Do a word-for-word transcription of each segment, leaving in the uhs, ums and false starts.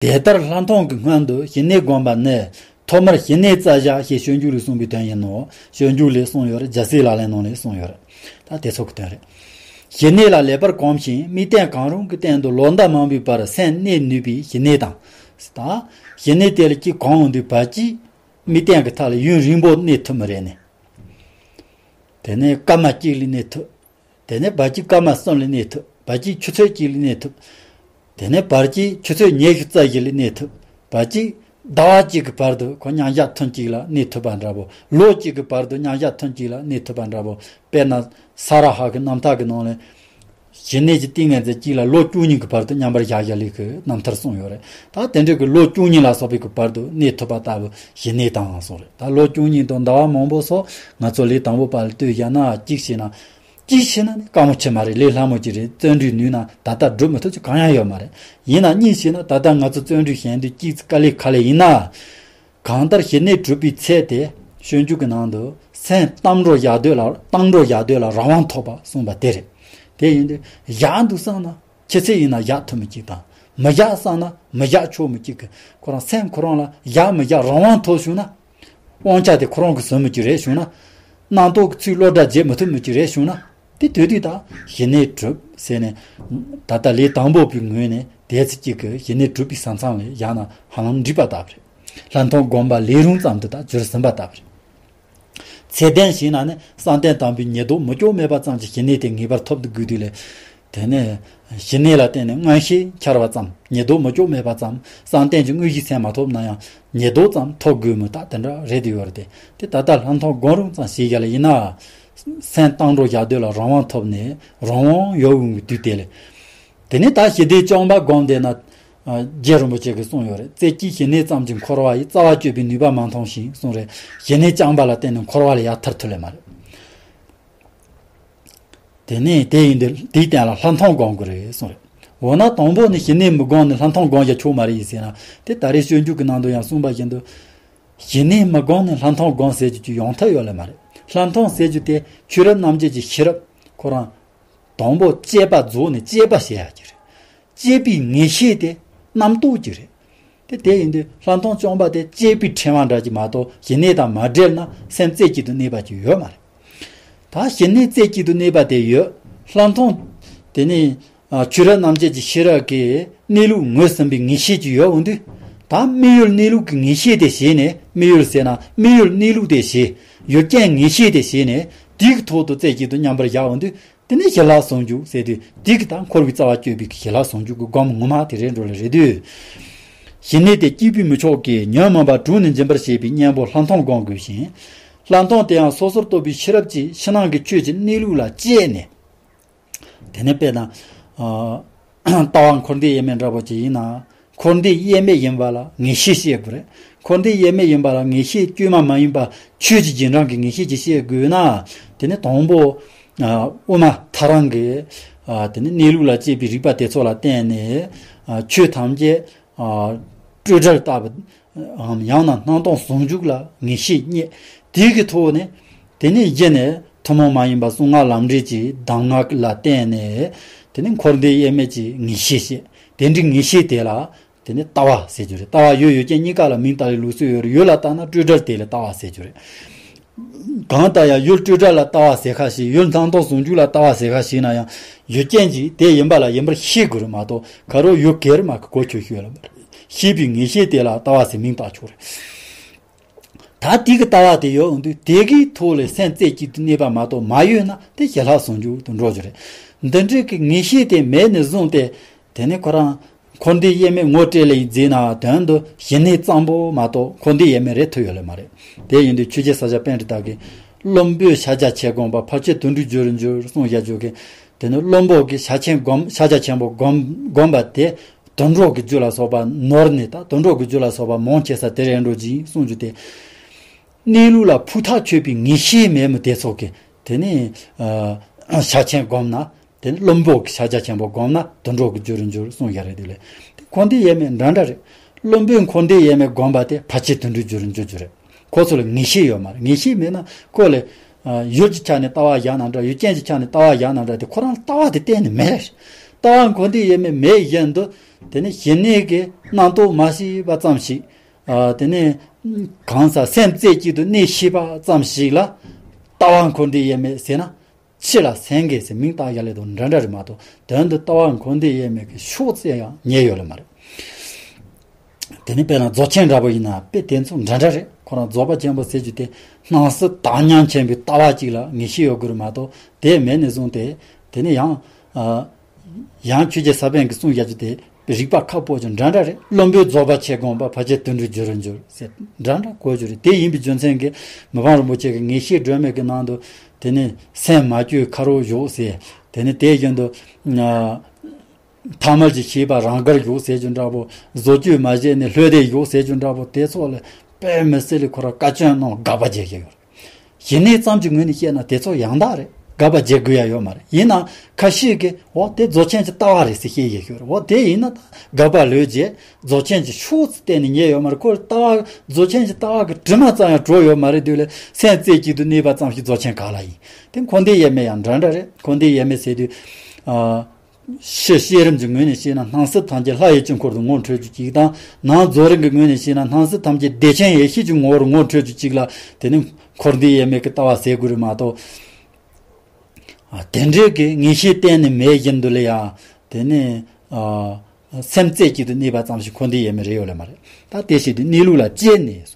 དེ་ལྟར་ལྷག་མཐོང་གི་སྔོན་དུ་ཞི་གནས་བསྒོམ་པ་ནི་ཐོག་མར་ཞི་གནས་བཙལ་བྱ་ཞེས་སྤྱོད་འཇུག་ལས་གསུངས་པའི་དོན་ཡིན་ནོ། སྤྱོད་འཇུག་ལས་གསུངས་ཡོད་རེད། རྒྱལ་སྲས་ལག་ལེན་ནང་ལས་གསུངས་ཡོད་རེད། ད་དེ་ཚོ་གི་དོན་རེད། ཞི་གནས་ལ་ལེགས་པར་གོམས་ཤིང་དམིགས་རྟེན་གང་རུང་གི་སྟེང་དུ་ལོ་ཟླ་མང་པོའི་བར་སེམས་གནས་ནུས་པའི་ཞི་གནས་དང་། ད་ཞི་གནས་དེ་ལ་གཅིག་གོམས་འོང་དུས་བར་གཅིག་དམིགས་རྟེན་གྱི་མཐའ་ལ་ཡུན་རིང་པོ་གནས་ཐུབ་མི་རེད་ནས། དེ་ནས་སྐར་མ་གཅིག་ལ་གནས་ཐུབ། དེ་ནས་བར་གཅིག་སྐར་མ་གསུམ་ལ་གནས་ཐུབ། བར་གཅིག་ཆུ་ཚོད་གཅིག་ལ་གནས་ཐུབ། དེ་ནས་བར་གཅིག་ཆུ་ཚོད་ཉི་ཤུ་རྩ་བཞི་ལ་གནས་ཐུབ། བར་གཅིག་ཟླ་བ་གཅིག་གི་བར་དུ་ཁོ་མཉམ་བཞག་ཐུན་གཅིག་ལ་གནས་ཐུབ་པ་འདྲ་པོ། ལོ་གཅིག་གི་བར་དུ་མཉམ་བཞག་ཐུན་གཅིག་ལ་གནས་ཐུབ་པ་འདྲ་པོ། དཔེར་ན་ས་ར་ཧ་གི་རྣམ་ཐར་གྱི་ནང་ལ། ཞི་གནས་ཀྱི་ཏིང་ངེ་འཛིན་གཅིག་ལ་ལོ་བཅུ་གཉིས་ཀྱི་བར་དུ་མཉམ་པར་བཞག་བཞག་ལས་ཀྱི་རྣམ་ཐར་གསུངས་ཡོད་རེད། ད་དེ་འདྲ་གི་ལོ་བཅུ་གཉིས་ལ་སོགས་པའི་གི་བར་དུ་གནས་ཐུབ་པ་ལྟ་བུ་ཞི་གནས་དང་གསུངས་རེད། ད་ལོ་བཅུ་གཉིས་དང་ཟླ་བ་མང་པོ་སོགས་ང་ཚོ་ལས་དང་པོ་པ་ལ་ལྟོས་བཞག་ན། གཅིག་བྱས་ན། གཅིག་བྱས་ན་ནི་དཀའ་མོ་ཆེ་མ་རེད། ལས་སླ་མོ་ཅིག་རེད། བརྩོན་འགྲུས་ནུས་ན་ད་ལྟ་སྒྲུབ་མི་ཐུབ་ཅིག་གང་ཡང་ཡོད་མ་རེད། ཡིན་ན་གཉིས་བྱས་ན་ད་ལྟ་ང་ཚོ་བརྩོན་འགྲུས་བྱེད་འདོད་གཅིག་དཀའ་ལས་ཁག་ལས་ཡིན་ན། གང་ལྟར་ཞི་གནས་གྲུབ་པའི་ཚད་དེ་སྤྱོད་འཇུག་གི་ནང་དུ་སེམས་གཏམས་འགྲོ་བཞག་འདོད་ལ་གཏམས་འགྲོ་བཞག་འདོད་ལ་རང་དབང་ཐོབ་པ་གསུངས་པ་དེ་རེད། དེ་ཡིན་དུས་བཞག་འདུག་བསམ་ན་ཁྱེད་ཚེ་ཡིན་ན་བཞག་ཐུབ་མི་གཅིག་དང་། མི་བཞག་བསམ་ན་མི་བཞག་ཆོག་མི་གཅིག་གི་ཁོ་རང་སེམས་ཁོ་རང་ལ་བཞག་མི་བཞག་རང་དབང་ཐོབ་བྱུང་ན། དབང་ཆ་དེ་ཁོ་རང་གི་བཟུང་མི་གཅིག་རེད་བྱུང་ན། རྣམ་རྟོག་གི་ཚུལ་བློ་བདག་བྱེད་མི་ཐུབ་མི་གཅིག་རེད་བྱུང་ན། དེ་དུས་དུས་ད་ཞི་གནས་གྲུབ་ཟེར་ནས། ད་ལྟ་ལས་དང་པོ་པའི་ངོས་ནས་དེ་ཚེ་གཅིག་གི་ཞི་གནས་གྲུབ་པའི་ས་མཚམས་ལས་བཞག་ན་ཧ་ལམ་འགྲིག་པ་ལྟ་བུ་རེད། ལྷག་མཐོང་སྒོམ་པ་ལས་རུང་ཙམ་དུ་ད་འགྱུར་ཟིན་པ་ལྟ་བུ་རེད། ཚད་ལྡན་ཞིག་ན་ནི་བསམ་གཏན་དང་པོའི་ཉེར་བསྡོགས་མི་སྐྱོ་མེད་པ་ཙམ་གྱི་ཞི་གནས་དེ་ངེས་པར་ཐོབ་ཏུ་དགོས་དུས་ལས། དེ་ནས་ཞི་གནས་ལ་བརྟེན་ནས་མངོན་ཤེས་འཆར་བ་ཙམ། ཉེར་བསྡོགས་མི་སྐྱོ་མེད་པ་ཙམ། བསམ་གཏན་གྱི་དངོས་གཞི་སེམས་མ་ཐོབ་ན་ཡང་ཉེར་བསྡོགས་ཙམ་ཐོབ་དགོས་མི་ད་དེ་འདྲ་རེད་དུ་ཡོད་རེད་དེ། དེ་ད་ལྟ་ལྷག་མཐོང་སྒོམ་རུང་ཙམ་ཞིག་ཡ་ལ་ཡིན་ན། སེམས་གཏམས་འགྲོ་བཞག་འདོད་ལ་རང་དབང་ཐོབ་ནས་རང་དབང་ཡོད་འོང་གི་དུས་དེ་ལས། དེ་ནས་ད་ཞི་བདེ་བཅོམ་པ་སྒོམ་བསྡད་ན། ཨ། རྗེ་རིན་པོ་ཆེ་གིས་གསུངས་ཡོད་རེད། རྩེ་གཅིག་ཞི་གནས་ཙམ་གྱིས་འཁོར་བ་ཡི། རྩ་བ་གཅོད་པའི་ནུས་པ་མ་མཐོང་ཞིང་གསུངས་རེད། ཞི་གནས་རྐྱང་པ་ལ་བརྟེན་ནས་འཁོར་བ་ལས་ཡར་ཐར་ཐུབ་ལེ་མ་རེད། དེ་ནས་དེ་ཡིན་དུས་དེའི་སྟེང་ལ་ལྷག་མཐོང་སྒོམ་དགོས་རེད་གསུངས་རེད། འོ་ན་དང་པོ་ནི་ཞི་གནས་མི་སྒོམ་ནས་ལྷག་མཐོང་སྒོམ་ཡ་ཆོག་མ་རེད་ཟེར་ན། དེ་ད་རེས་སྤྱོད་འཇུག་གི་ནང་དུ་ཡང་གསུངས་པ་བཞིན་དུ། ཞི་གནས་མི་སྒོམ་ནས་ལྷག་མཐོང་སྒོམ་ཟེར་རྒྱུ་ཅིག་ཡོང་ཐབས་ཡོད་ལེ་མ་རེད། ལྷག་མཐོང་ཟེར་རྒྱུ་དེ་ཆོས་རབ་རྣམ་འབྱེད་ཀྱི་ཤེས་རབ་ཁོ་རང་། དང་པོ་དཔྱད་པ་རྫོགས་ནས་དཔྱད་པ་བྱེད་ཡ་གི་རེད། དཔྱད་པའི་ངེས་ཤེས་དེ་རྣམ་རྟོག་གི་རེད། དེ་དེ་ཡིན་དུས་ལྷག་མཐོང་བཅོམ་པ་དེ་དཔྱད་པའི་ཕྲེང་བ་འདྲ་ཅིག་མ་གཏོགས་ཞི་གནས་དང་མ་འབྲེལ་ན་སེམས་རྩེ་གཅིག་ཏུ་གནས་པ་ཅིག་ཡོད་མ་རེད། ད་ཞི་གནས་རྩེ་གཅིག་ཏུ་གནས་པ་དེ་ཡོད། ལྷག་མཐོང་། དེ་ནི། ཨ། ཆོས་རབ་རྣམ་འབྱེད་ཀྱི་ཤེས་རབ་ཀྱིས་གནས་ལུགས་ངོས་ཟིན་པའི་ངེས་ཤེས་ཅིག་ཡོད་འོང་དུས། ད་དམིགས་ཡུལ་གནས་ལུགས་ཀྱི་ངེས་ཤེས་དེ་བྱས་ནས། དམིགས་ཡུལ་ཟེར་ན་དམིགས་ཡུལ་གནས་ལུགས་དེ་བྱས། ཡུལ་ཅན་ངེས་ཤེས་དེ་བྱས་ནས་དེའི་ཐོག་ཏུ་རྩེ་གཅིག་ཏུ་མཉམ་པར་བཞག་འོང་དུས། དེ་ནི་ཞི་ལྷག་ཟུང་འཇུག་ཟེར་དུས། དེ་གི་ད་འཁོར་བའི་རྩ་བ་གཅོད་པའི་ཞི་ལྷག་ཟུང་འཇུག་གི་སྒོམ་ངོ་མ་དེ་རེད་འགྲོ་ལེ་རེད་དུས། ཞི་གནས་དེ་གཅིག་པུས་མི་ཆོག་གི། ཉོན་མོངས་པ་དྲུངས་ནས་འབྱིན་པར་བྱེད་པའི་གཉེན་པོ་ལྷག་མཐོང་སྒོམ་དགོས་ཤིང་། ལྷག་མཐོང་དེ་ཡང་སོ་སོར་རྟོག་པའི་ཤེས་རབ་ཀྱིས་ཕྱི་ནང་གི་ཆོས་ཀྱི་གནས་ལུགས་ལ་དཔྱད་ནས། དེ་ནས་དཔེར་ན། ཨ། ལྟ་བ་འཁོར་འདས་དབྱེར་མེད་འདྲ་པོ་ཅིག་ཡིན་ན། འཁོར་འདས་དབྱེར་མེད་ཡིན་པ་ལ་ངེས་ཤེས་བྱེད་དགོས་རེད། འཁོར་འདས་དབྱེར་མེད་ཡིན་པ་ལ་ངེས་ཤེས་བཅོས་མ་མ་ཡིན་པ། ཆོས་ཀྱི་རྗེས་འབྲང་གི་ངེས་ཤེས་ཅིག་བྱེད་དགོས་ན། དེ་ནི་དང་པོ། ཨ། དབུ་མ་ཐལ་རང་གི། ཨ། དེ་ནི་གནས་ལུགས་ལ་དཔྱད་པའི་རིགས་པ་དེ་ཚོ་ལ་བརྟེན་ནས། ཨ། ཆོས་ཐམས་ཅད། ཨ། སྤྲོས་བྲལ་ལྟ་བུའམ་ཡང་ན་སྣང་སྟོང་ཟུང་འཇུག་ལ་ངེས་ཤེས་རྙེད། དེ་གི་ཐོག་ནས། དེ་ནས་གཞི་ནས་ཐུན་མོང་མ་ཡིན་པ་གསུང་ངག་ལམ་འབྲས་ཀྱི་གདམས་ངག་ལ་བརྟེན་ནས། དེ་ནས་འཁོར་འདས་དབྱེར་མེད་ཀྱི་ངེས་ཤེས་བཤད། དེ་འདྲའི་ངེས་ཤེས་དེ་ལ། དེ་ནས་ལྟ་བ་ཟེར་རྒྱུ་རེད། ལྟ་བ་ཡུལ་ཡུལ་ཅན་གཉིས་ཀ་ལ་མིང་བཏགས་པའི་ལུགས་སྲོལ་ཡོད་རེད། ཡུལ་ལ་བཏགས་ན་སྤྲོས་བྲལ་དེ་ལ་ལྟ་བ་ཟེར་རྒྱུ་རེད། གང་ལྟར་ཡང་ཡུལ་སྤྲོས་བྲལ་ལ་ལྟ་བ་ཟེར་ཁ་ཞིག་ཡུལ་སྣང་སྟོང་ཟུང་འཇུག་ལ་ལྟ་བ་ཟེར་ཁ་ཞིག་ན་ཡང་། ཡུལ་ཅན་གྱིས་དེ་ཡིན་པ་ལ་ཡིན་པར་ཤེས་དགོས་རེད་མ་གཏོགས། ཁ་རོག་ཡུལ་གེ་རེ་མ་གི་གོ་ཆོད་ཤོད་ལ་མ་རེད། ཤེས་པའི་ངེས་ཤེས་དེ་ལ་ལྟ་བ་ཟེར་མིང་བཏགས་ཆོག་རེད། ད་དེ་གི་ལྟ་བ་དེ་ཡོད་འོང་དུས། དེ་གི་ཐོག་ལས་སེམས་རྩེ་གཅིག་ཏུ་གནས་པ་མ་གཏོགས་མ་ཡོད་ན། དེ་ཞི་ལྷག་ཟུང་འཇུག་ཏུ་འགྲོ་རྒྱུ་རེད། འདི་འདྲའི་གི་ངེས་ཤེས་དེ་མེད་ནས་བཟུང་སྟེ། དེ་ནས་ཁོ་རང་འཁོར་འདས་དབྱེར་མེད་ངོ་སྤྲད་ལེ་ཡིན་ཟེར་ན། དོན་དུ་ཞི་གནས་གཙང་པོ་མ་གཏོགས་འཁོར་འདས་དབྱེར་མེད་རེད་ཐུབ་ཡོད་ལེ་མ་རེད། དེ་ཡིན་དུས་ཆོས་རྗེ་ས་སྐྱ་པཎྜི་ཏ་གིས། བླུན་པོས་ཕྱག་རྒྱ་ཆེ་བསྒོམས་པ། ཕར་ཕྱིན་དུད་འགྲོའི་རྒྱུར་འགྱུར་གསུངས་བཞག་རྒྱུ་གི། དེ་ནི་བླུན་པོ་གིས་ཕྱག་ཆེན་བསྒོམ། ཕྱག་རྒྱ་ཆེན་པོ་བསྒོམ་བསྒོམས་པ་དེ། དུད་འགྲོ་གི་རྒྱུ་ལ་སོགས་པ་ནོར་ནས། ད་དུད་འགྲོ་གི་རྒྱུ་ལ་སོགས་པ་མང་ཆེ་ས་དེ་རེད་འགྲོ་གི་གསུངས་རྒྱུ་དེ། གནས་ལུགས་ལ་ཕུགས་ཐག་ཆོད་པའི་ངེས་ཤེས་མེད་མི་དེ་ཚོ་གིས། དེ་ནི། ཨ། ཕྱག་ཆེན་བསྒོམས་ན། དེ་ནི་བླུན་པོ་གིས་ཕྱག་རྒྱ་ཆེན་པོ་བསྒོམས་ན་དུད་འགྲོ་གི་རྒྱུར་འགྱུར་གསུངས་བཞག་རེད། དེ་ལས་དེ་འཁོར་འདས་དབྱེར་མེད་འདྲ་འདྲ་རེད། བླུན་པོས་འཁོར་འདས་དབྱེར་མེད་བསྒོམས་པ་དེ་ཕར་ཕྱིན་དུད་འགྲོའི་རྒྱུར་འགྱུར་རྒྱུ་རེད། ཁོ་ཚོ་ལ་ངེས་ཤེས་ཡོད་མ་རེད། ངེས་ཤེས་མེད་ན་ཁོ་ལ། ཨ། ཡུལ་གྱི་ཆ་ནས་ལྟ་བ་བཞག་ན་འདྲ། ཡུལ་ཅན་གྱི་ཆ་ནས་ལྟ་བ་བཞག་ན་འདྲ། དེ་ཁོ་རང་ལ་ལྟ་བ་དེ་གཏན་ནས་མེད་རེད། ལྟ་བ་འཁོར་འདས་དབྱེར་མེད་མེད་བཞིན་དུ། དེ་ནི་ཞི་གནས་ཀྱི་རྣམ་རྟོག་མ་སྐྱེས་པ་ཙམ་ཞིག་ཨ། དེ་ནི་གང་ཟག་སེམས་རྩེ་གཅིག་ཏུ་གནས་ཤེས་པ་ཙམ་ཞིག་ལ། ལྟ་བ་འཁོར་འདས་དབྱེར་མེད་ཟེར་ན། ཕྱི་ལ་སེང་གེ་ཟེར་མིང་བཏགས་ཡ་ལས་དང་འདྲ་འདྲ་རེད་མ་གཏོགས། དོན་དུ་ལྟ་བ་འཁོར་འདས་དབྱེར་མེད་ཀྱི་ཕྱོགས་ཙམ་ཡང་རྙེད་ཡོད་ལེ་མ་རེད། དེ་ནི་དཔེར་ན་རྫོགས་ཆེན་འདྲ་པོ་ཡིན་ན་དཔེ་དེ་ཚོ་འདྲ་འདྲ་རེད། ཁོ་རང་རྫོགས་པ་ཆེན་པོ་ཟེར་རྒྱུ་དེ་སྣང་སྲིད་དག་སྣང་ཆེན་པོའི་ལྟ་བ་གཅིག་ལ་ངེས་ཤེས་ཡོད་དགོས་རེད་མ་གཏོགས། དེ་མེད་ནས་བཟུང་སྟེ། དེ་ནི་ཡང་ཨ། ཡང་ཆོས་རྗེ་ས་པཎ་གྱིས་གསུངས་བཞག་རྒྱུ་དེ་རིགས་པ་ཁ་སྤོ་རྒྱུ་འདྲ་འདྲ་རེད། བླུན་པོས་རྫོགས་པ་ཆེ་དགོངས་པ། ཕལ་ཆེར་དུད་འགྲོའི་རྒྱུ་རུ་འགྱུར་ཟེར་འདྲ་འདྲ་གོ་རྒྱུ་རེད། དེ་ཡིན་པའི་རྒྱུ་མཚན་གྱིས་མི་ཕམ་རིན་པོ་ཆེ་གིས་ངེས་ཤེས་སྒྲོན་མེ་གི་ནང་དུ། དེ་ནི་སེམས་མ་བཅོས་ཁ་རོག་བཞུགས་ཟེར། དེ་ནི་དེ་བཞིན་དུ་ཨ། ཐ་མལ་གྱི་ཤེས་པ་རང་དགར་བཞུགས་ཟེར་རྒྱུ་འདྲ་པོ། བཟོ་བཅོས་མ་བྱས་ནས་ལྷོད་དེ་བཞུགས་ཟེར་རྒྱུ་འདྲ་པོ། དེ་ཚོ་ལ་དཔེ་མི་སྲིད་ལ་ཁོ་རང་བཀའ་བཀྱོན་གནང་དགག་པ་བྱེད་ཀྱི་ཡོད། ཞི་གནས་ཙམ་གྱི་ངོས་ནས་བཤད་ན་དེ་ཚོ་ཡང་དག་རེད། དགག་པ་བྱེད་དགོས་ཡ་ཡོད་མ་རེད། ཡིན་ནའང་ཁ་ཤས་ཀྱིས་འོ་དེ་རྫོགས་ཆེན་གྱི་ལྟ་བ་རེད་ཟེར་བཤད་ཡ་ཡོད་རེད། འོ་དེ་ཡིན་ན་ད་དགག་པ་ལོས་བྱེད། རྫོགས་ཆེན་གྱི་ཕྱོགས་སུ་བལྟས་ནས་རྙེད་ཡོད་མ་རེད། ཁོ་ལྟ་བ་རྫོགས་ཆེན་གྱི་ལྟ་བ་གི་དྲི་མ་ཙམ་ཡང་བྲོ་ཡོད་མ་རེད། དུས་ལ་སེམས་རྩེ་གཅིག་ཏུ་གནས་པ་ཙམ་ཞིག་རྫོགས་ཆེན་ག་ལ་ཡིན། དེ་འཁོར་འདས་དབྱེར་མེད་ཡང་འདྲ་འདྲ་རེད། འཁོར་འདས་དབྱེར་མེད་ཟེར་དུས། ཨ། ཕྱི་བཤད་རིམ་གྱི་ངོས་ནས་བཤད་ན། སྣང་སྲིད་ཐམས་ཅད་ལྷ་ཡི་དཀྱིལ་འཁོར་དུ་ངོ་འཕྲོད་རྒྱུ་གཅིག་དང་། ནང་རྫོགས་རིམ་གྱི་ངོས་ནས་བཤད་ན། སྣང་སྲིད་ཐམས་ཅད་བདེ་ཆེན་ཡེ་ཤེས་ཀྱི་ངོ་བོར་ངོ་འཕྲོད་རྒྱུ་གཅིག་ལ། དེ་ནི་འཁོར་འདས་དབྱེར་མེད་ཀྱི་ལྟ་བ་ཟེར་དགོས་རེད་མ་གཏོགས། ཨ། དེ་འདྲའི་གི་ངེས་ཤེས་གཏན་ནས་མེད་བཞིན་དུ་ལ་ཡ། དེ་ནི། ཨ། སེམས་རྩེ་གཅིག་ཏུ་གནས་པ་ཙམ་ཞིག་འཁོར་འདས་དབྱེར་མེད་རེད་ཡོད་ལེ་མ་རེད། ད་དེ་བྱེད་དུས་གནས་ལུགས་ལ་དཔྱད་ནས།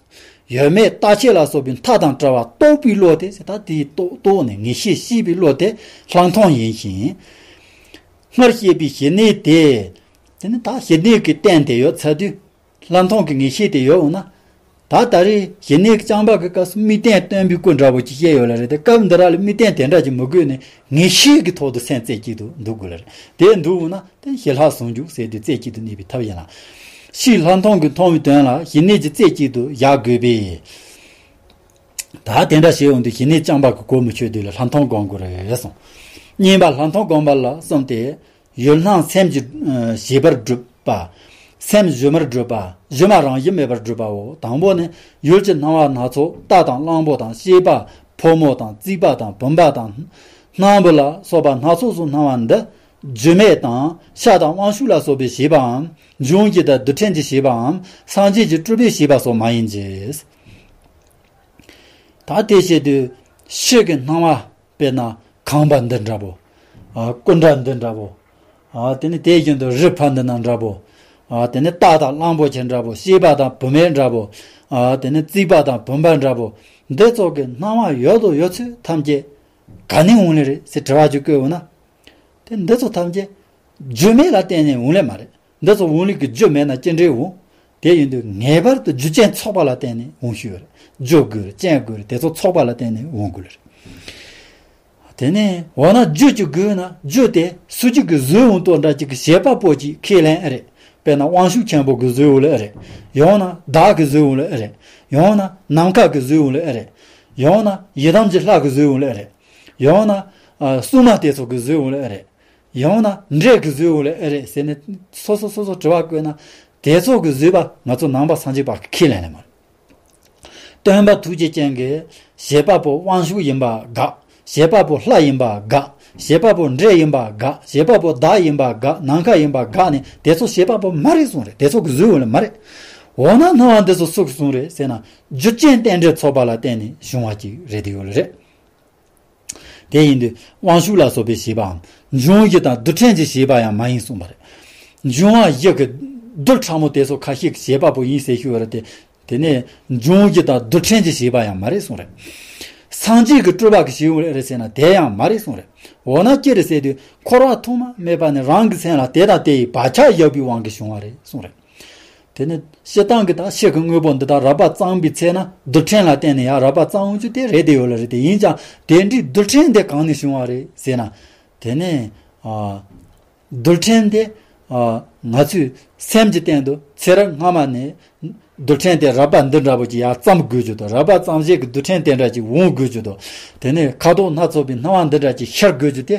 ཡོད་མེད་རྟག་ཆད་ལ་སོགས་པའི་མཐའ་དང་བྲལ་བ་རྟོགས་པའི་བློ་དེ་ཟེར། ད་དེའི་རྟོགས་རྟོགས་ནས་ངེས་ཤེས་སྐྱེས་པའི་བློ་དེ་ལྷག་མཐོང་ཡིན་ཞིང་། སྔར་བཤད་པའི་ཞི་གནས་དེ། དེ་ནི་ད་ཞི་གནས་ཀྱི་རྟེན་དེ་ཡོད་ཚར་དུས། ལྷག་མཐོང་གི་ངེས་ཤེས་དེ་ཡོད་འོང་ན། ད་ད་རེས་ཞི་གནས་ཀྱི་རྐྱང་པ་གི་སྐབས་སུ་དམིགས་རྟེན་སྟོན་པའི་སྐོར་འདྲ་པོ་ཅིག་བཤད་ཡོད་ལེ་རེད་དེ། སྐབས་འདི་ར་ལ་དམིགས་རྟེན་དེ་འདྲ་ཅིག་མི་དགོས་ནས་ངེས་ཤེས་ཀྱི་ཐོག་ཏུ་སེམས་རྩེ་གཅིག་ཏུ་འདུག་དགོས་ལེ་རེད། དེ་འདུག་འོང་ན་དེ་ཞི་ལྷག་ཟུང་འཇུག་ཟེར་དུས་རྩེ་གཅིག་ཏུ་གནས་པའི་ཐབས་ཡིན་ལ། ཕྱིས་ལྷག་མཐོང་གིས་མཐོང་བའི་དོན་ལ་ཞི་གནས་ཀྱི་རྩེ་གཅིག་ཏུ་བཞག་དགོས་པས། ད་དེ་འདྲ་བྱས་འོང་དུས་ཞི་གནས་རྐྱང་པ་གི་གོ་མི་ཆོད་དུས་ལ་ལྷག་མཐོང་སྒོམ་དགོས་རེད་གསུངས། གཉིས་པ་ལྷག་མཐོང་སྒོམ་པ་ལ་གསུམ་སྟེ། ཡུལ་སྣང་སེམས་ཀྱི་བྱེད་པར་སྒྲུབ་པ། སེམས་སྒྱུ་མར་སྒྲུབ་པ། སྒྱུ་མ་རང་བཞིན་མེད་པར་སྒྲུབ་པའོ། དང་པོ་ནི། ཡུལ་གྱི་སྣང་བ་སྣ་ཚོགས། རྟ་དང་གླང་པོ་དང་། ཤེས་པ་ཕོ་མོ་དང་། རྩིག་པ་དང་། བུམ་པ་དང་། སྣམ་བུ་ལ་སོགས་པ་སྣ་ཚོགས་སུ་སྣང་བ་འདི། སྒྱུ་མའི་དང་། ཤ་དང་དབང་ཕྱུག་ལ་སོགས་པའི་བྱེད་པའམ། འབྱུང་བཞི་དང་རྡུལ་ཕྲན་གྱི་བྱེད་པའམ། སངས་རྒྱས་ཀྱི་སྤྲུལ་པའི་བྱེད་པ་སོགས་མ་ཡིན་གྱི། ད་དེ་བྱེད་དུས་ཕྱི་གི་སྣང་བ། དཔེར་ན་ཁང་པ་འདི་འདྲ་པོ། ཨ། སྐུ་འདྲ་འདི་འདྲ་པོ། ཨ། དེ་ནི་དེ་བཞིན་དུ་རི་ཕ་འདི་ན་འདྲ་པོ། ཨ། དེ་ནི་རྟ་དང་གླང་པོ་ཆེ་འདྲ་པོ། ཤེས་པ་དང་བུད་མེད་འདྲ་པོ། ཨ། དེ་ནི་རྩིག་པ་དང་བུམ་པ་འདྲ་པོ། འདི་ཚོ་གི་སྣང་བ་ཡོད་དོ་ཡོད་ཚད་ཐམས་ཅད་ག་ནས་འོང་ལེ་རེད་ཟེར་དྲི་བ་ཅིག་བཀོད་འོང་ན། དེ་འདི་ཚོ་ཐམས་ཅད་རྒྱུ་མེད་ལ་བརྟེན་ནས་འོང་ལེ་མ་རེད། འདི་ཚོ་འོང་ལུགས་ཀྱི་རྒྱུ་མེད་ན་ཅི་འདྲའི་འོང་། དེ་ཡིན་དུས་ངེས་པར་དུ་རྒྱུ་རྐྱེན་ཚོགས་པ་ལ་བརྟེན་ནས་འོང་ཤོས་རེད། རྒྱུ་དགོས་རེད། རྐྱེན་དགོས་རེད། དེ་ཚོ་ཚོགས་པ་ལ་བརྟེན་ནས་འོང་དགོས་རེད། དེ་ནས་འོ་ན་རྒྱུ་ཅིག་དགོས་ན་རྒྱུ་དེ་སུ་གཅིག་གིས་བཟོས་འོང་དོ་འདྲ་ཅིག་གི་བྱེད་པ་པོ་ཅིག་ཁས་ལེན་ཨེ་རེད། དཔེར་ན་དབང་ཕྱུག་ཆེན་པོ་གིས་བཟོས་འོང་ལེ་ཨེ་རེད། ཡང་ན་བདག་གིས་བཟོས་འོང་ལེ་ཨེ་རེད། ཡང་ན་ནམ་མཁའ་གིས་བཟོས་འོང་ལེ་ཨེ་རེད། ཡང་ན་ཡི་དམ་གྱི་ལྷ་གིས་བཟོས་འོང་ལེ་ཨེ་རེད། ཡང་ན་ཨ། སྲུང་མ་དེ་ཚོ་གིས་བཟོས་འོང་ལེ་ཨེ་རེད། ཡང་ན་འདྲེ་གིས་བཟོས་འོང་ལེ་ཨེ་རེད་ཟེར་ནས་སོ་སོ་སོ་སོ་དྲི་བ་བཀོད་ན། དེ་ཚོ་གིས་བཟོས་པ་ང་ཚོ་ནང་པ་སངས་རྒྱས་པ་གིས་ཁས་ལེན་ལེ་མ་རེད། སྟོན་པ་ཐུགས་རྗེ་ཅན་གྱིས་བྱེད་པ་པོ་དབང་ཕྱུག་ཡིན་པ་དགག། བྱེད་པ་པོ་ལྷ་ཡིན་པ་དགག། བྱེད་པ་པོ་འདྲེ་ཡིན་པ་དགག། བྱེད་པ་པོ་བདག་ཡིན་པ་དགག། ནམ་མཁའ་ཡིན་པ་དགག་ནས་དེ་ཚོ་བྱེད་པ་པོ་མ་རེད་གསུངས་རེད། དེ་ཚོ་གིས་བཟོས་འོང་ལེ་མ་རེད། འོ་ན་སྣང་བ་འདི་ཚོ་སུ་གིས་བཟུང་རེད་ཟེར་ན། རྒྱུ་རྐྱེན་རྟེན་འབྲེལ་ཚོགས་པ་ལ་བརྟེན་ནས་བྱུང་བ་ཅིག་རེད་དེ་ཡོད་ལེ་རེད། དེ་ཡིན་དུས་དབང་ཕྱུག་ལ་སོགས་པའི་བྱེད་པའམ། འབྱུང་བཞི་དང་རྡུལ་ཕྲན་གྱི་བྱེད་པ་ཡང་མ་ཡིན་གསུངས་པ་རེད། འབྱུང་བ་བཞི་གི་རྡུལ་ཕྲ་མོ་དེ་ཚོ་ཁ་ཤས་ཀྱི་བྱེད་པ་པོ་ཡིན་ཟེར་ཞུ་བ་རེད་དེ། དེ་ནས་འབྱུང་བཞི་དང་རྡུལ་ཕྲན་གྱི་བྱེད་པ་ཡང་མ་རེད་གསུངས་རེད། སངས་རྒྱས་ཀྱི་སྤྲུལ་པ་གིས་བྱས་འོང་ལེ་རེད་ཟེར་ན་དེ་ཡང་མ་རེད་གསུངས་རེད། འོ་ན་ཅི་རེད་ཟེར་དུས་འཁོར་བ་ཐོག་མ་མེད་པ་ནས་རང་གི་སེམས་ལ་དེ་དང་དེ་ཡི་བག་ཆགས་བཞག་པའི་དབང་གིས་བྱུང་བ་རེད་གསུངས་རེད། དེ་ནི་སྤྱིར་བཏང་གི་དང་ཕྱི་གི་དངོས་པོ་འདི་དག་རགས་པ་གཙང་བའི་ཚེ་ན་རྡུལ་ཕྲན་ལ་བརྟེན་ནས་ཡང་རགས་པ་གཙང་འོང་རྒྱུ་དེ་རེད་དེ་ཡོད་ལེ་རེད་དེ། ཡིན་ཀྱང་དེ་འདྲའི་རྡུལ་ཕྲན་དེ་གང་ནས་བྱུང་བ་རེད་ཟེར་ན། དེ་ནི་ཨ། རྡུལ་ཕྲན་དེ་ཨ། ང་ཚོའི་སེམས་ཀྱི་སྟེང་དུ་ཚེ་རབས་སྔ་མ་ནས་རྡུལ་ཕྲན་དེ་རགས་པ་འདི་འདྲ་པོ་ཅིག་ཡར་བརྩམས་དགོས་རྒྱུ་དང་། རགས་པ་གཙང་བྱེད་ཀྱི་རྡུལ་ཕྲན་དེ་འདྲ་ཅིག་འོང་དགོས་རྒྱུ་དང་། དེ་ནས་ཁ་དོག་སྣ་ཚོགས་པའི་སྣང་བ་འདི་འདྲ་ཅིག་ཤར་དགོས་རྒྱུ་དེ།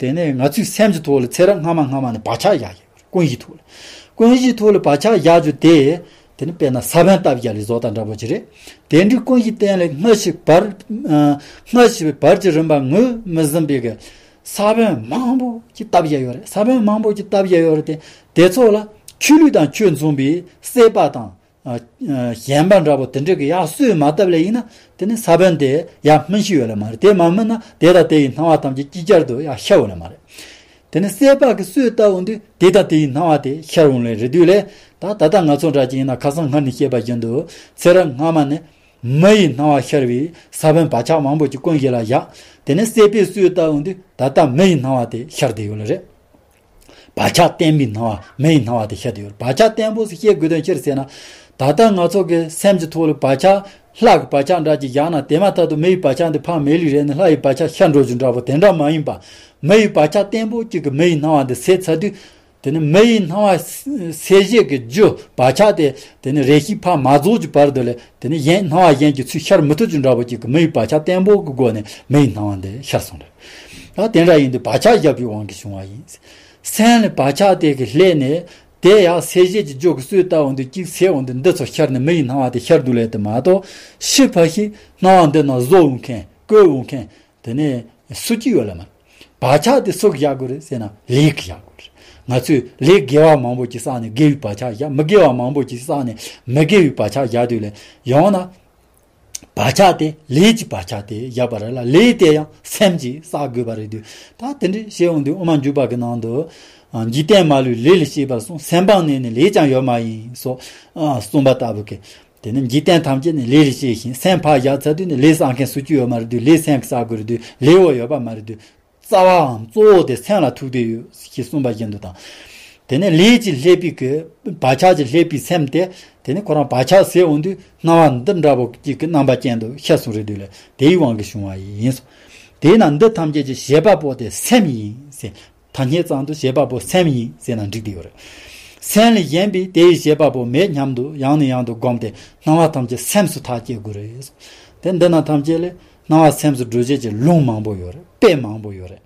དེ་ནས་ང་ཚོའི་སེམས་ཀྱི་ཐོག་ལ་ཚེ་རབས་སྔ་མ་སྔ་མ་ནས་བག་ཆགས་བཞག་ཡོད། ཀུན་གཞིའི་ཐོག་ལ། ཀུན་གཞིའི་ཐོག་ལ་བག་ཆགས་བཞག་རྒྱུ་དེ། དེ་ནི་དཔེར་ན་ས་བོན་བཏབ་བཞག་ལས་བཟོ་ལྟ་འདྲ་པོ་ཅིག་རེད། དེ་འདྲའི་ཀུན་གཞིའི་སྟེང་ལ་སྔ་ཕྱི་བར། ཨ། སྔ་ཕྱི་བར་གྱི་རིམ་པ་ངོས་མི་ཟིན་པའི་གི། ས་བོན་མང་པོ་ཅིག་བཏབ་བཞག་ཡོད་རེད། ས་བོན་མང་པོ་ཅིག་བཏབ་བཞག་ཡོད་རེད་དེ། དེ་ཚོ་ལ་ཆུ་ལུད་དང་ཆུ་མཚུངས་པའི་སྲེད་པ་དང་། ཨ། ཨ། གཞན་པ་འདྲ་པོ་དེ་འདྲ་གི་ཡར་གསོས་མ་བཏབ་ལེ་ཡིན་ན། དེ་ནི་ས་བོན་དེ་ཡར་སྨིན་ཤེས་ཡོད་ལེ་མ་རེད། དེ་མ་སྨིན་ན་དེ་དང་དེ་ཡི་སྣང་བ་ཐམས་ཅད་ཅིག་ཅར་དུ་ཡར་ཤར་འོང་ལེ་མ་རེད། དེ་ནི་སྲེད་པ་གི་གསོས་བཏབ་འོང་དུས་དེ་དང་དེ་ཡི་སྣང་བ་དེ་ཤར་འོང་ལེ་རེད་དུས་ལེ། ད་ད་ལྟ་ང་ཚོ་འདྲ་ཅིག་ཡིན་ན། ཁ་སང་སྔར་ནས་བཤད་པ་བཞིན་དུ་ཚེ་རབས་སྔ་མ་ནས་མེ་ཡི་སྣང་བ་ཤར་བའི་ས་བོན་བག་ཆགས་མང་པོ་ཅིག་ཀུན་གཞི་ལ་བཞག་དེ་ནས་སྲེད་པས་གསོས་བཏབ་འོང་དུས་ད་ལྟ་མེ་ཡི་སྣང་བ་དེ་ཤར་བསྡད་ཡོད་ལེ་རེད། བག་ཆགས་བརྟན་པོའི་སྣང་བ། མེ་ཡི་སྣང་བ་དེ་ཤར་བསྡད་ཡོད་རེད། བག་ཆགས་བརྟན་པོ་ཟེར་བཤད་དགོས་དོན་ཅི་རེད་ཟེར་ན། ད་ལྟ་ང་ཚོ་གི་སེམས་ཀྱི་ཐོག་ལ་བག་ཆགས། ལྷ་གི་བག་ཆགས་འདྲ་ཅིག་བཞག་ན། དེ་མ་ཐག་ཏུ་མེ་ཡི་བག་ཆགས་འདི་ཕར་མེད་ལེ་རེད་ནས་ལྷ་ཡི་བག་ཆགས་ཤར་འགྲོ་རྒྱུ་འདྲ་པོ་དེ་འདྲ་མ་ཡིན་པ། མེ་ཡི་བག་ཆགས་བརྟན་པོ་གཅིག་གིས་མེ་ཡི་སྣང་བ་འདི་སད་ཚར་དུས། དེ་ནི་མེ་ཡི་སྣང་བ་སད་བྱེད་ཀྱི་རྒྱུ་བག་ཆགས་དེ། དེ་ནི་རེ་ཞིག་ཕར་མ་རྫོགས་ཀྱི་བར་དུ་ལས། དེ་ནི་གཞན་སྣང་བ་གཞན་གྱི་ཚུལ་ཤར་མི་ཐུབ་ཀྱི་འདྲ་པོ་གཅིག་གིས་མེ་ཡི་བག་ཆགས་བརྟན་པོ་གི་སྒོ་ནས་མེ་ཡི་སྣང་བ་འདི་ཤར་སོང་རེད། ད་དེ་འདྲ་ཡིན་དུས་བག་ཆགས་བཞག་པའི་དབང་གིས་བྱུང་བ་ཡིན། སེམས་ལ་བག་ཆགས་དེ་གི་ལྷད་ནས། དེ་ཡང་སད་བྱེད་ཀྱི་རྒྱུ་གི་གསོས་བཏབ་འོང་དུས་གཅིག་སད་འོང་དུས་འདི་ཚོ་ཤར་ནས་མེ་ཡི་སྣང་བ་དེ་ཤར་འདུག་ལེ་དེ་མ་གཏོགས། ཕྱི་ཕ་ཤི་སྣང་བ་འདི་ན་བཟོ་འོང་མཁན། བཀོད་འོང་མཁན། དེ་ནས་སུ་གཅིག་ཡོད་ལེ་མ་རེད། བག་ཆགས་དེ་སུ་གིས་བཞག་དགོས་རེད་ཟེར་ན་ལས་ཀྱིས་བཞག་དགོས་རེད། ང་ཚོས་ལས་དགེ་བ་མང་པོ་ཅིག་བསགས་ནས་དགེ་བའི་བག་ཆགས་བཞག་མི་དགེ་བ་མང་པོ་ཅིག་བསགས་ནས་མི་དགེ་བའི་བག་ཆགས་བཞག་དུས་ལེ། ཡང་ན། བག་ཆགས་དེ་ལས་ཀྱི་བག་ཆགས་དེ་བཞག་པ་རེད་ལ། ལས་དེ་ཡང་སེམས་ཀྱིས་བསགས་དགོས་པ་རེད་དུས། ད་དེ་འདྲ་བཤད་འོང་དུས་དབུ་མ་འཇུག་པ་གི་ནང་དུ། ཨ། འཇིག་རྟེན་མ་ལུས་ལས་ལ་སྐྱེས་པར་གསུངས། སེམས་སྤངས་ནས་ནི་ལས་ཀྱང་ཡོད་མ་ཡིན་སོགས། ཨ། གསུངས་པ་ལྟ་བུ་གི། དེ་ནི་འཇིག་རྟེན་ཐམས་ཅད་ནི་ལས་ལས་སྐྱེས་ཤིང་། སེམས་ཕར་བཞག་ཚར་དུས་ནི་ལས་བསགས་མཁན་སུ་གཅིག་ཡོད་མ་རེད་དུས། ལས་སེམས་ཀྱིས་བསགས་དགོས་རེད་དུས། ལས་འོ་ཡོད་པ་མ་རེད་དུས། རྩ་བའམ་གཙོ་བོ་དེ་སེམས་ལ་ཐུག་བསྡད་ཡོད་ཅེས་གསུངས་པ་བཞིན་དུ་དང་། དེ་ནས་ལས་ཀྱི་ལྷད་པའི་གི་བག་ཆགས་ཀྱི་ལྷད་པའི་སེམས་དེ། དེ་ནས་ཁོ་རང་བག་ཆགས་ཟད་འོང་དུས་སྣང་བ་འདི་འདྲ་པོ་གཅིག་གི་རྣམ་པ་ཅན་དུ་ཤར་སོང་རེད་དུས་ལ། དེའི་དབང་གིས་བྱུང་བ་ཡིན། དེས་ན་འདི་ཐམས་ཅད་ཀྱི་བྱེད་པ་པོ་དེ་སེམས་ཡིན་ཟེར། ཐ་སྙད་ཙམ་དུ་བྱེད་པ་པོ་སེམས་ཡིན་ཟེར་ན་འགྲིག་བསྡད་ཡོད་རེད། སེམས་ལས་གཞན་པའི་དེ་ཡི་བྱེད་པ་པོ་མེད་སྙམ་དུ་ཡང་ནས་ཡང་དུ་བསྒོམས་ཏེ་སྣང་བ་ཐམས་ཅད་སེམས་སུ་ཐག་བཅད་དགོས་རེད། དེ་འདི་ན་ཐམས་ཅད་ལས། སྣང་བ་སེམས་སུ་སྒྲོ་བྱེད་ཀྱི་ལུང་མང་པོ་ཡོད་རེད། དཔེ་མང་པོ་ཡོད་རེད།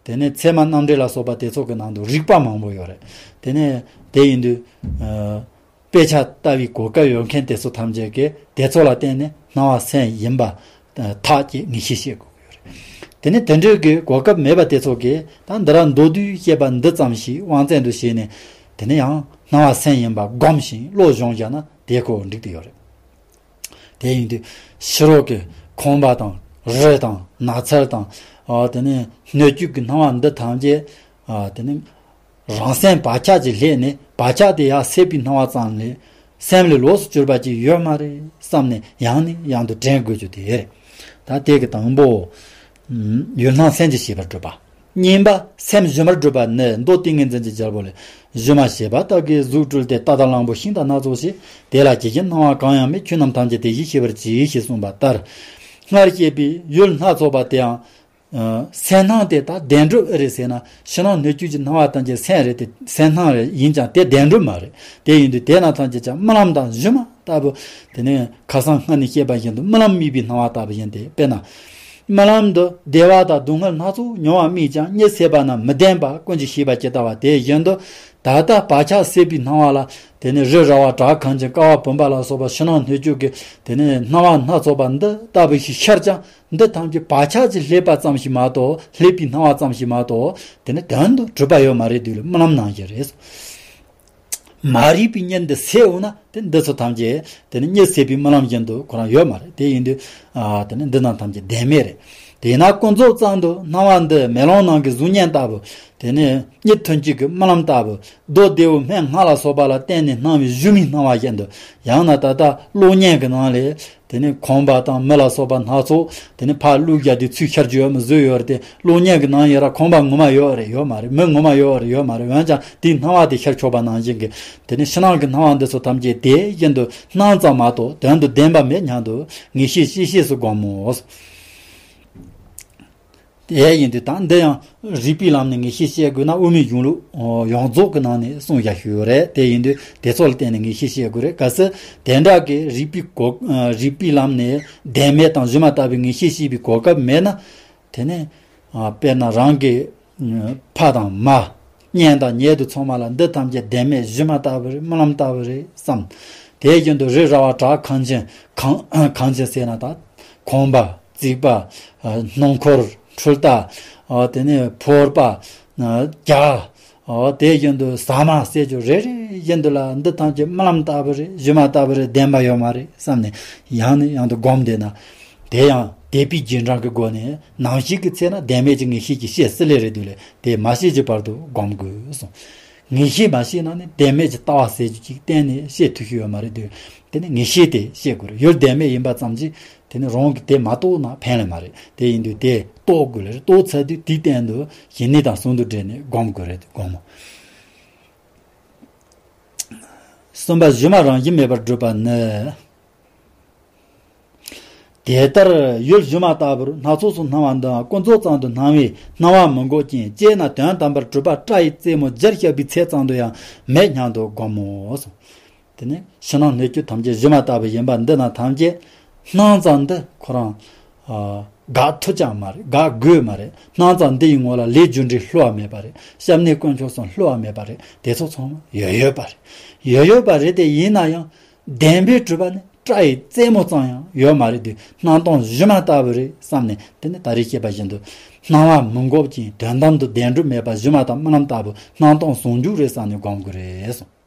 དེ་ནས་ཚད་མ་རྣམ་འགྲེལ་ལ་སོགས་པ་དེ་ཚོ་གི་ནང་དུ་རིགས་པ་མང་པོ་ཡོད་རེད། དེ་ནས་དེ་ཡིན་དུས། ཨ། དཔེ་ཆ་ལྟ་བའི་གོ་སྐབས་ཡོད་མཁན་དེ་ཚོ་ཐམས་ཅད་ཀྱིས་དེ་ཚོ་ལ་བརྟེན་ནས་སྣང་བ་སེམས་ཡིན་པ། ཨ། ཐག་བཅད་ངེས་ཤེས་བྱེད་དགོས་ཀྱི་ཡོད་རེད། དེ་ནས་དེ་འདྲའི་གི་གོ་སྐབས་མེད་པ་དེ་ཚོ་གིས་ད་འདི་ར་མདོར་བསྡུས་བཤད་པ་འདི་ཙམ་ཞིག་དབང་བཙན་དུ་བྱས་ནས། དེ་ནས་ཡང་སྣང་བ་སེམས་ཡིན་པ་སྒོམ་ཞིང་བློ་སྦྱོང་བྱས་ན་དེ་ཁོ་འགྲིག་གི་ཡོད་རེད། དེ་ཡིན་དུས་ཕྱི་རོལ་གྱི་ཁང་པ་དང་རི་དང་ནགས་ཚལ་དང་། ཨ། དེ་ནས་སྣོད་བཅུད་ཀྱི་སྣང་བ་འདི་ཐམས་ཅད། ཨ། དེ་ནས་རང་སེམས་བག་ཆགས་ཀྱི་ལྷད་ནས་བག་ཆགས་དེ་ཡར་སད་པའི་སྣང་བ་ཙམ་ལས་སེམས་ལས་ལོགས་སུ་གྱུར་པ་ཅིག་ཡོད་མ་རེད་བསམ་ནས་ཡང་ནས་ཡང་དུ་དྲན་དགོས་རྒྱུ་དེ་རེད། ད་དེ་གི་དང་པོ། ཡུལ་སྣང་སེམས་ཀྱི་བྱེད་པར་སྒྲུབ་པ། གཉིས་པ་སེམས་སྒྱུ་མར་སྒྲུབ་པ་ནི་མདོ་ཏིང་ངེ་འཛིན་གྱི་རྒྱལ་པོ་ལས། སྒྱུ་མ་བྱས་པ་ལྟ་བུའི་གཟུགས་སྤྲུལ་ཏེ། རྟ་དང་གླང་པོ་ཤིང་དང་སྣ་ཚོགས་ཤིག་དེ་ལ་ཇི་བཞིན་སྣང་བ་གང་ཡང་མེད། ཆོས་རྣམས་ཐམས་ཅད་དེ་བཞིན་ཤེས་པར་གྱིས་ཞེས་གསུངས་པ་ལྟར། སྔར་བཤད་པའི་ཡུལ་སྣ་ཚོགས་པ་དེའང་། ཨ། སེམས་སྣང་དེ་དག་བདེན་གྲུབ་ཨེ་རེད་ཟེར་ན། ཕྱི་ནང་སྣོད་བཅུད་ཀྱི་སྣང་བ་ཐམས་ཅད་སེམས་རེད་དེ། སེམས་སྣང་རེད། ཡིན་ཀྱང་དེ་བདེན་གྲུབ་མ་རེད། དེ་ཡིན་དུས་དེ་རྣམས་ཐམས་ཅད་ཀྱང་རྨི་ལམ་དང་སྒྱུ་མ་ལྟ་བུ། དེ་ནས་ཁ་སང་སྔ་ནས་བཤད་པ་བཞིན་དུ་རྨི་ལམ་རྨིས་པའི་སྣང་བ་ལྟ་བུ་ཡིན་ཏེ། དཔེར་ན། རྨི་ལམ་དུ་བདེ་བ་དང་སྡུག་བསྔལ་སྣ་ཚོགས་མྱོང་བ་རྨིས་ཀྱང་གཉིད་སད་པ་ན་མི་བདེན་པ་ཀུན་གྱིས་ཤེས་པ་ཇི་ལྟ་བ་དེ་བཞིན་དུ། ད་ལྟ་བག་ཆགས་སད་པའི་སྣང་བ་ལ། དེ་ནས་རི་ར་བ་བྲག་གངས་ཅན་ཀ་བ་བུམ་པ་ལ་སོགས་པ་ཕྱི་ནང་སྣོད་བཅུད་ཀྱི་དེ་ནས་སྣང་བ་སྣ་ཚོགས་པ་འདི་ལྟ་བུ་ཞིག་ཤར་ཀྱང་། འདི་ཐམས་ཅད་བག་ཆགས་ཀྱི་ལྷད་པ་ཙམ་ཞིག་མ་གཏོགས། ལྷད་པའི་སྣང་བ་ཙམ་ཞིག་མ་གཏོགས། དེ་ནི་དོན་དུ་གྲུབ་པ་ཡོད་མ་རེད། དུས་ལ་རྨི་ལམ་ནང་བཞིན་རེད། མ་རིག་པའི་གཉིད་འདི་སད་འོང་ན། དེ་འདི་ཚོ་ཐམས་ཅད་དེ་ནི་གཉིད་སད་པའི་རྨི་ལམ་བཞིན་དུ་ཁོ་རང་ཡོད་མ་རེད། དེ་ཡིན་དུས། ཨ། དེ་ནི་འདི་རྣམས་ཐམས་ཅད་བདེན་མེད་རེད། དེས་ན་ཀུན་རྫོབ་ཙམ་དུ་སྣང་བ་འདི་མེ་ལོང་ནང་གི་གཟུགས་བརྙན་ལྟ་བུ། དེ་ནི་གཉིད་ཐུན་གཅིག་གི་རྨི་ལམ་ལྟ་བུ། མདོ་སྡེ་པོ་སྨན་སྔགས་ལ་སོགས་པ་ལ་བརྟེན་ནས་སྣང་བའི་སྒྱུ་མའི་སྣང་བ་བཞིན་དུ། ཡང་ན་ད་ལྟ་གློག་བརྙན་གྱི་ནང་ལས། དེ་ནས་ཁང་པ་དང་མི་ལ་སོགས་པ་སྣ་ཚོགས། དེ་ནས་ཕར་བླུགས་བཞག་དུས་ཚུར་ཤར་རྒྱུ་ཡོད་མི་བཟོས་ཡོད་རེད་དེ། གློག་བརྙན་གྱི་ནང་ཡིན་ར་ཁང་པ་ངོ་མ་ཡོད་རེད། ཡོད་མ་རེད། མི་ངོ་མ་ཡོད་རེད། ཡོད་མ་རེད། འོན་ཀྱང་དེའི་སྣང་བ་དེ་ཤར་ཆོག་པ་ནང་བཞིན་གྱི། དེ་ནས་ཕྱི་ནང་གི་སྣང་བ་འདི་ཚོ་ཐམས་ཅད་དེ་བཞིན་དུ་སྣང་ཙམ་མ་གཏོགས་དོན་དུ་བདེན་པ་མེད་སྙམ་དུ་ངེས་ཤེས་ཤེས་ཤེས་སུ་བསྒོམ་མོ། དེ་ཡིན་དུས་ད་འདི་ཡང་རིགས་པའི་ལམ་ནས་ངེས་ཤེས་བཤད་དགོས་ན། དབུ་མའི་གཞུང་ལུགས་ཡོངས་རྫོགས་ཀྱི་ནང་ནས་གསུངས་བཞག་ཡོད་རེད། དེ་ཡིན་དུས་དེ་ཚོ་ལ་བརྟེན་ནས་ངེས་ཤེས་བཤད་དགོས་རེད། གལ་སྲིད་དེ་འདྲ་གི་རིགས་པའི་གོ། རིགས་པའི་ལམ་ནས་བདེན་མེད་དང་སྒྱུ་མ་ལྟ་བུའི་ངེས་ཤེས་ཤེས་པའི་གོ་སྐབས་མེད་ན། དེ་ནས། ཨ། དཔེར་ན་རང་གི། ཨ། ཕ་དང་མ། གཉེན་དང་ཉེ་དུ་ཚང་མ་ལ་འདི་ཐམས་ཅད་བདེན་མེད་སྒྱུ་མ་ལྟ་བུ་རེད། རྨི་ལམ་ལྟ་བུ་རེད་བསམ། དེ་བཞིན་དུ་རི་ར་བ་བྲག་གངས་ཅན། གངས། གངས་ཅན་ཟེར་ན་ད། ཁང་པ། རྩིག་པ། ཨ། སྣུམ་འཁོར། འཕྲུལ་རྟ། ཨ་དེ་ནས་ཕོར་པ། ཨ་རྒྱ། ཨ་དེ་བཞིན་དུ་ཟ་མ་ཟེར་རྒྱུ་རེ་རེ་བཞིན་དུ་ལ་འདི་ཐམས་ཅད་རྨི་ལམ་ལྟ་བུ་རེད། སྒྱུ་མ་ལྟ་བུ་རེད། བདེན་པ་ཡོད་མ་རེད་བསམ་ནས་ཡང་ནས་ཡང་དུ་སྒོམ་བསྡད་ན། དེ་ཡང་དད་པའི་རྗེས་འབྲང་གི་སྒོ་ནས་ནམ་ཞིག་གི་ཚེ་ན་བདེན་མེད་ཀྱི་ངེས་ཤེས་ཀྱི་ཤེས་སྲིད་ལས་རེད་འདུག་ལས། དེ་མ་ཤེས་ཀྱི་བར་དུ་སྒོམ་དགོས་གསུངས། ངེས་ཤེས་མ་ཤེས་ན་ནི་བདེན་མེད་ཀྱི་ལྟ་བ་ཟེར་རྒྱུ་ཅིག་གཏན་ནས་ཤེས་ཐུབ་ཀྱི་ཡོད་མ་རེད་འདུག་དེ་ནི་ངེས་ཤེས་དེ་ཤེས་དགོས་རེད། ཡུལ་བདེན་མེད་ཡིན་པ་ཙམ་གྱིས་དེ་ནི་རང་གི་དེ་མ་རྟོགས་ན་ཕན་ལས་མ་རེད། དེ་ཡིན་དུས་དེ་རྟོགས་དགོས་ལས་རེད། རྟོགས་ཚར་དུས་དེའི་སྟེང་དུ་ཞི་གནས་དང་ཟུང་དུ་འབྲེལ་ནས་སྒོམ་དགོས་རེད། སྒོམ་མོ། གསུམ་པ། སྒྱུ་མ་རང་བཞིན་མེད་པར་སྒྲུབ་པ་ནི། དེ་ལྟར་ཡུལ་སྒྱུ་མ་ལྟ་བུར་སྣ་ཚོགས་སུ་སྣང་བ་འདི་ཀུན་རྫོབ་ཙམ་དུ་སྣང་བས་སྣང་བ་མི་འགོག་ཅིང་། དཔྱད་ན་དོན་དམ་པར་གྲུབ་པ་སྐྲ་ཡི་རྩེ་མོ་སྦྱར་བཤད་པའི་ཚད་ཙམ་དུ་ཡང་མེད་སྙམ་དུ་སྒོམ་མོ་གསུངས། དེ་ནས་ཕྱི་ནང་སྣོད་བཅུད་ཐམས་ཅད་སྒྱུ་མ་ལྟ་བུ་ཡིན་པ་འདི་རྣམས་ཐམས་ཅད་སྣང་ཙམ་འདི་ཁོ་རང་ཨ་དགག་ཐུབ་ཀྱང་མ་རེད། དགག་དགོས་མ་རེད། སྣང་ཙམ་འདི་ཡི་ངོ་ལ་ལས་རྒྱུ་འབྲས་བསླུ་བ་མེད་པ་རེད། སྐྱབས་གནས་དཀོན་མཆོག་གསུམ་བསླུ་བ་མེད་པ་རེད། དེ་ཚོ་ཚང་མ་ཡོད་ཡོད་པ་རེད། ཡོད་ཡོད་པ་རེད། དེ་ཡིན་ན་ཡང་བདེན་པའི་གྲུབ་པ་ནི་སྐྲ་ཡི་རྩེ་མོ་ཙམ་ཡང་ཡོད་མ་རེད་དེ། སྣང་སྟོང་སྒྱུ་མ་ལྟ་བུ་རེད་བསམ་ནས། དེ་ནི་ད་རེས་བཤད་པ་བཞིན་དུ་སྣང་བ་མི་འགོག་ཅིང་དོན་དམ་དུ་བདེན་གྲུབ་མེད་པ་སྒྱུ་མ་དང་རྨི་ལམ་ལྟ་བུ་སྣང་སྟོང་ཟུང་འཇུག་རེད་བསམ་ནས་སྒོམ་དགོས་རེད་གསུངས།